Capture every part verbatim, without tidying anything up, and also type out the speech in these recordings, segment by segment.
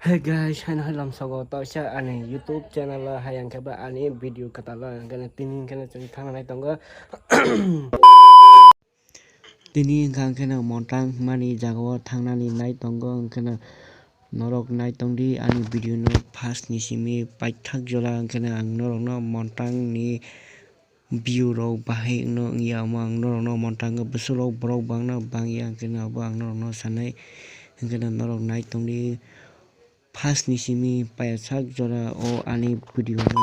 Hey guys, haino hai lamsogo tawisa ani YouTube channel o hai ang khe ba ani video kwtal o ang khe tini hwnkhe chwng thangna nai tongo. Tini hwnkha ang khe Montang hwnmani jagao thangnani nai tongo, ang khe norok nai tongdi ani video no first ni simi paithak jora ang khe ang norokno Montang ni view rok bahai wngno wngya omo ang norokno Montang o bwswk rok borok bangna bangya ang khe abo ang norokno sanai, ang khe norok nai tongdi. First ni simi paithak jora o ani video no.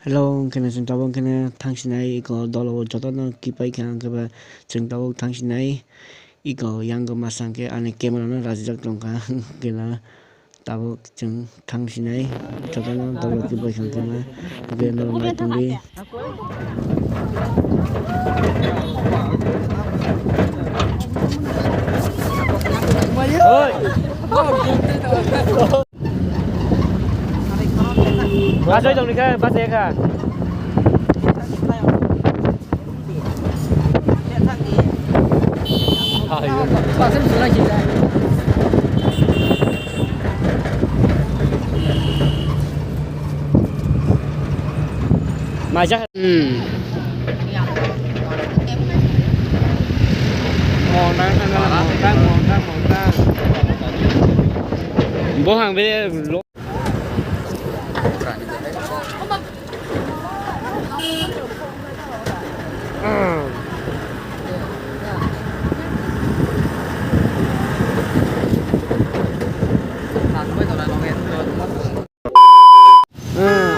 Hello, ang khe chwng tabuk ang khe thangsinai iko dolo o jotono kipai kha ang khe ba chwng tabuk thangsinai iko yang masa ang khe ani camera no rajak tongkha ang khe tabuk chwng thangsinai jotono dolo kipai kha ang khe ba norok nai tongdi. Bachai tongni khe bachai kha. Maja. Hmm. Montang, montang, montang, montang. Bohang be lo.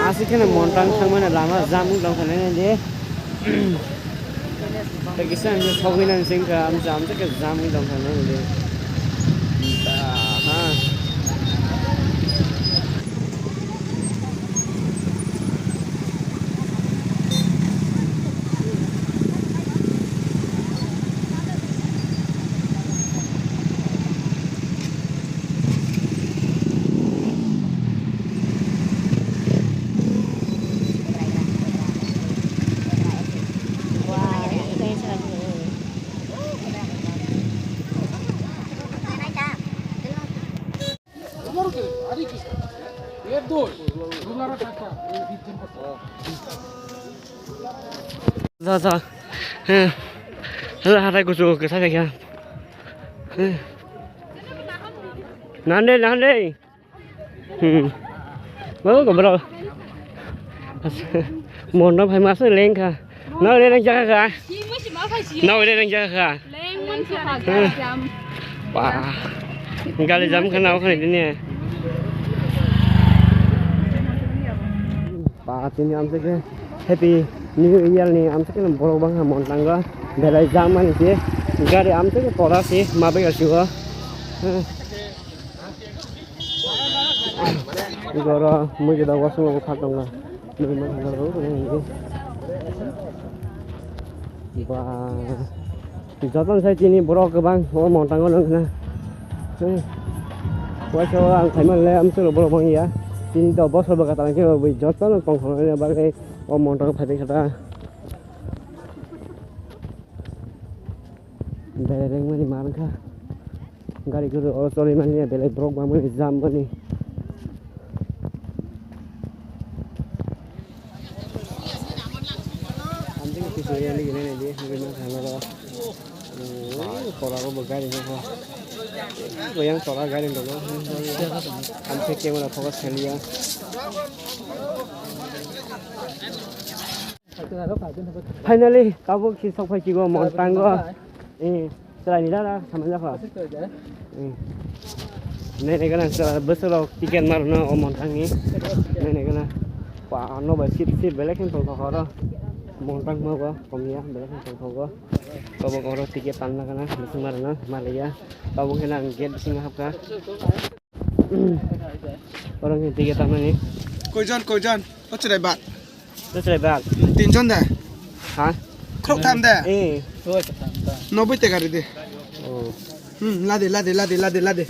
Aswk kheno Montang thangmani lama jam wng tongkha nai de. Tei kisa ang sogwi nang sing kha, amsa amsa khe jam wng tongkha nai de. Aha. Za, za. He. He, hatai kuchu kwsa khe. He. Nande, nande. Hmm. Bo ko bro. Mono phai masa lengkha. No le leng jaga kha. No le leng jaga kha. Ba. Gali jam khana okhani dini. Ba tini amsa khe Happy New Year ni amsa khe borok bangha Montango belai jam mani se gari amsa khe tora se ma bai sigo. Goro mui gida wasung ko kha tongo. Mui ma thang ro. Ba. Jotono sai tini borok kwbang o Montango nung khna. Waisa o ang khaima le amsoro borok bangya. Tini to bosor bwkha tang khe bai jotono tongthoknai bagwi o Montango phaibai kha ta. Berai rengmani mankha. Gari guru o choli mani belai borok bangmani jam mani. Amtwng kisa yang ligi nai di, ligi nai thang ro. Oh, tora ro bo gari no ko. Bo yang tora gari no ko. Amtwng camera focus khaliya. Finally, tabuk si sok phai chigo Montango. Eh. Chwraini dara samani jakha. Nene gana chwra bwswk rok ticket marno o Montangni. Nene gana pa no bai seat seat belai khe tongthok oro. Montang ma ba komya belai khe tongthogo. Tabuk oro ticket tanna gana bising marno maliya. Tabuk khe nang gate bisingo hapkha. Oro khe ticket tanmani. Koijon, koijon? O chwrai bak. Chwrai bak. Tinjon da? Ha? Khorok tham da? Eh. Noboi taka ridi. Oh. Hmm, ladi, ladi, ladi, ladi, ladi.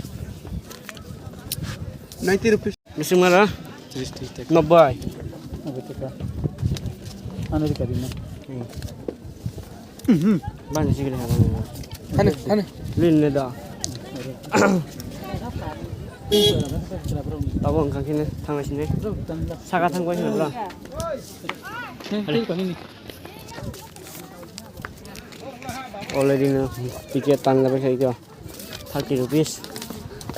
Ninety rupees. Bising mara? Tris, tris taka. Noboi. Noboi taka. Ano di kadi na. Hmm. Mhm. Bani sigiri hana. Hane, hane. Lin ne da. Tabo wngkha khe thangna sini. Saka thang bai bro. Already no ticket tan labai khai kho. Thirty rupees.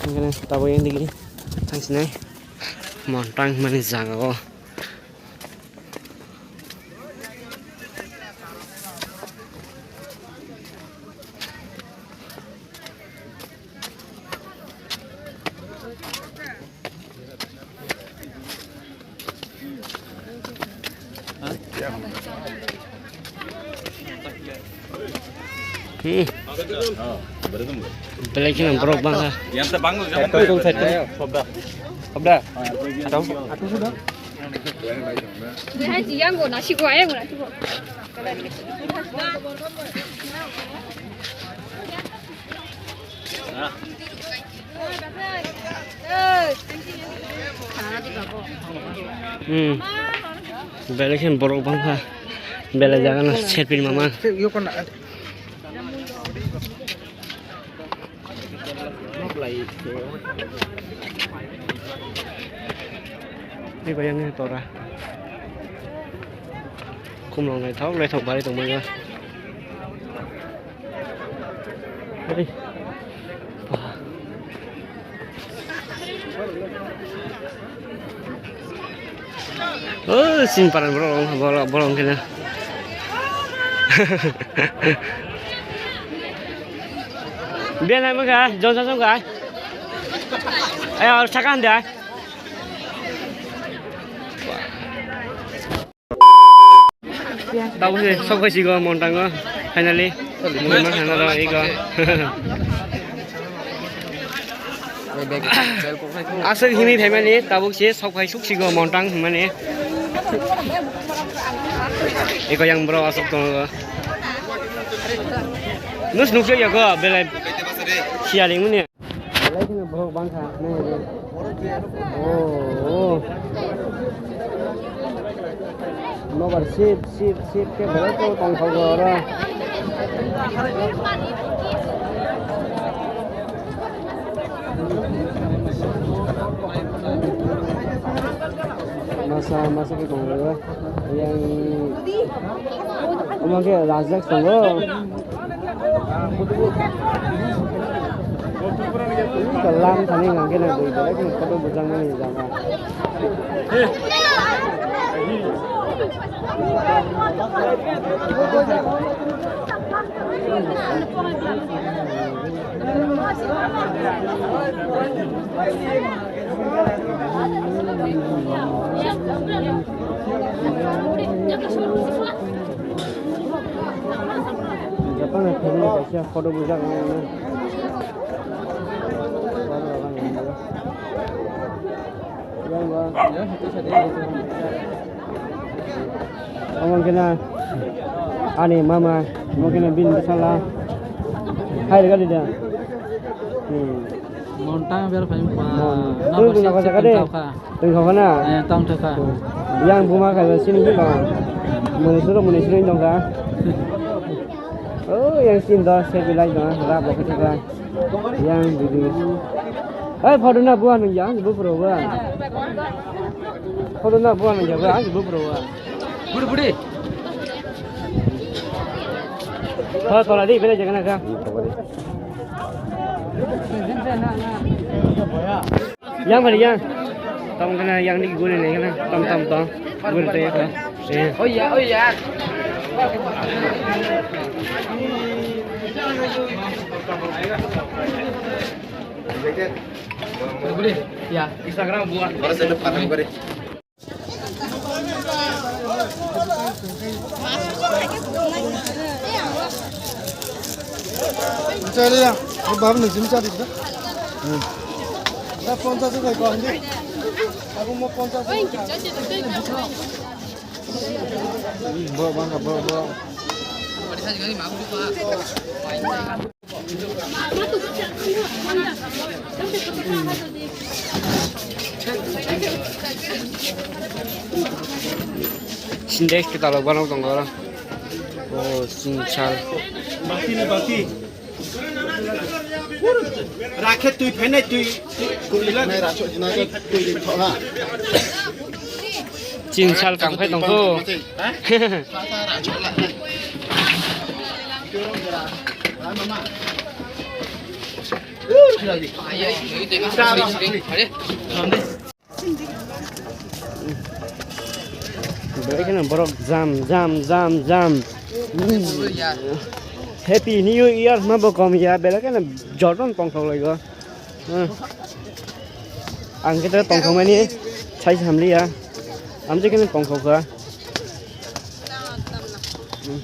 Wngkhe tabo yang digi thang sinai. Montang mani jaga o. Hmm. Belai kheno borok bangkha. Yang ta bangkha. Satu, satu. Sobda. Sobda. Atau, atau sudah. Yang go nasi go, yang go nasi go. Hmm. Belai kheno borok bangkha. Belai jaga no sepin mama. Tei bai yang tora. Khumlong naithok naithok bai tongmani. Hei. Ba. Oh, sini paran borok, borok, borok kena. Dia naik mega, jauh jauh jauh kai. Ayo, sakan dia. Tabuk se sok phai sigo Montango, finally. Mungkin mana ro ego. Aswk himi phaimani tabuk se sok phai suk sigo Montang himani. Eko yang bro aswk tongo. Nus nukjak yago belai sialing muni. Belai kheno borok bangkha, nai re. Oh, oh. Nobar sip, sip, sip khe belai khe tongthokgo oro. Masa, masa khe tongo. Yang, omo khe rajak tongo. Kalam thani hwnkhe na bui belai kheno photo bujak mani jaga. Japan ni thani kaisa photo bujak nang. Yang ba. Omo khe na ani mama, omo khe na bini bwsala. Hai rega dida. Hmm. Montang ber phai ba. Mon. Na twi ba twi se na kha. Twi kha na? Eh, tong thokha. Yang buma kha sini ba. Muni suru muni suru dong kha. Oh, yang sin do se bilai do ra bo kha. Yang didi. Hai photo na buan ya, ang bu pro ba. Photo na buan ya ba, ang bu pro ba. Budi budi. Photo la di bele jagana ka. Yang mana yang? Tam kena yang ni guna ni kena. Tam tam tam. Guna tu ya. Oh ya, oh ya. Ya. Instagram buat. Baru saya dapat kembali. Chale ya, o bab ne jim chadi da. Da ponchas rupiah ko hindi. Abu mo ponchas rupiah. Bo bang bo bo. Sindex kita lo barang tong ora. Oh, sinsal. Bati ni bati. Rakhe twi phainai twi, twi kurila. Nai racho jina ko twi ri thona. Chin sal kam khai tongkho. Belai kheno borok jam, jam, jam, jam. Happy New Year ma bo kom ya, belai kheno jorton tongthok laigo. Hmm. Ang khe tongthok mani sai samli ya. Amje kheno tongthok kha. Hmm.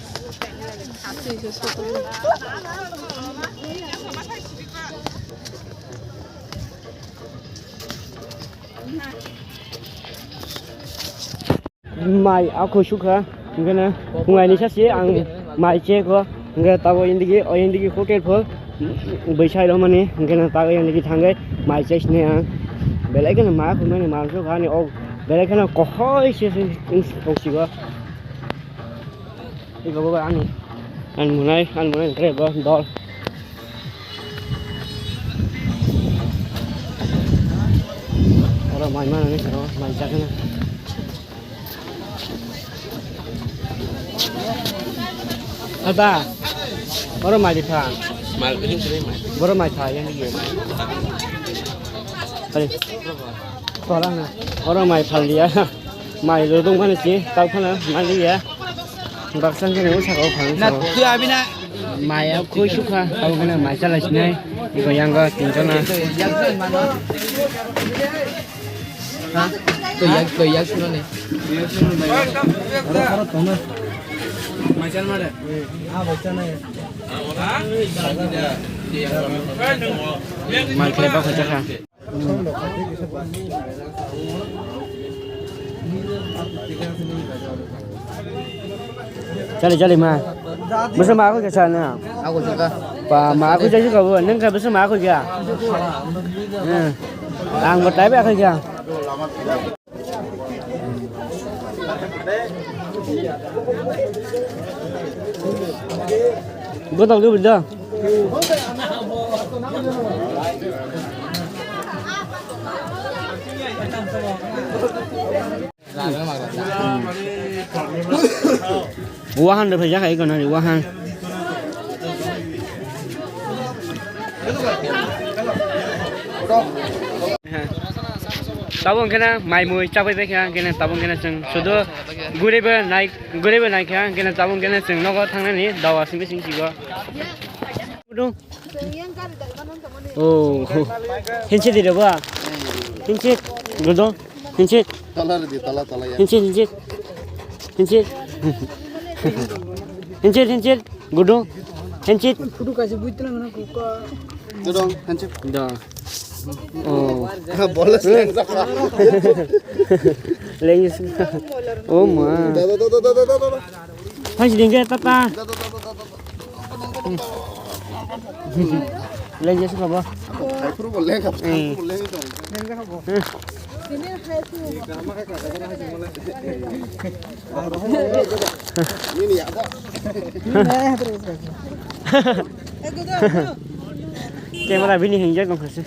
Mai akhoi sukha, hingkheno phungaini sachi ang mai cheko, hingkhe tabuk indigi, o indigi hotel pho, bwsai romani, hingkheno tabuk indigi thangwi mai chai sinai ang. Belai kheno mai akhoi mani mansukha ani o, belai kheno kohoi se se tongsigo. Iko bo ani, ani monai, ani monai kre bo dol. Oro mai mana ni saro, mai chakna. Ata, oro mai di pha. Mal ini sini mai. Boro mai pha yang ni. Kali. Tola na. Oro mai phal dia. Mai lo dong mana sih? Tau kana mai dia. Baksa kene o saka o phang. Na tu abi na. Mai o khoi sukha. Tau kana mai chala sinai. Iko yang go tin jona. Ha? Koi yak, koi yak suno ne. Mai chal mare. Mai khlai ba khoi chakha. Chali, chali, ma. Bwsa ma akhoi kha sa na? Akhoi kha. Ba, ma akhoi jai kha bo, nang kha bwsa ma akhoi kha? Hmm. Ang bo tai ba akhoi kha. Bwtang dubri da. Wahan de phai jak hai kono wahan. Tabuk hwnkhe na mai mui chabai bai kha, hwnkhe na tabuk hwnkhe na chwng sudu guribo nai, guribo nai kha, hwnkhe na tabuk hwnkhe na chwng nogo thangnani dawa simi sing sigo. Oh, hinsi di reba. Hinsi, gudo. Hinsi. Tola redi, tola, tola ya. Hinsi, hinsi. Hinsi. Hinsi, hinsi. Gudo. Hinsi. Photo kaisa buitla mana kuka. Gudo, hinsi. Da. Oh. Bola seng saka. Lengis. Oh ma. Da, da, da. Thanks dingke tata. Da, da, da. Lengya sukha bo. Hai phuru bo lengkha, eh, phuru bo lengkha. Nini ya, bo. Camera bini hingjak dong khasi.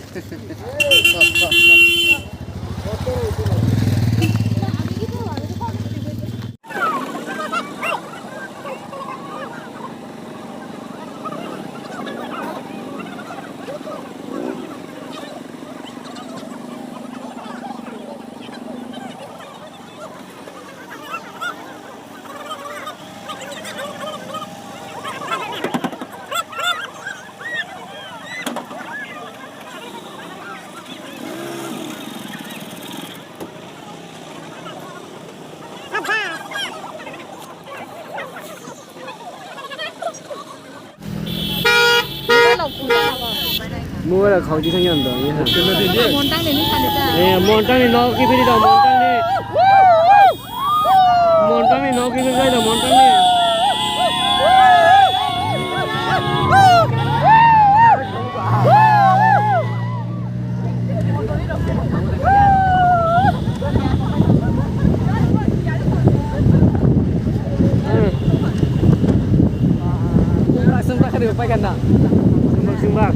Mobile khauji thang yang dong, ya. Montang ni ni sani ta. Eh, Montang ni nok kibiri dong, Montang ni. Montang ni nok kibiri dong, Montang ni. Sembak, sembak, sembak.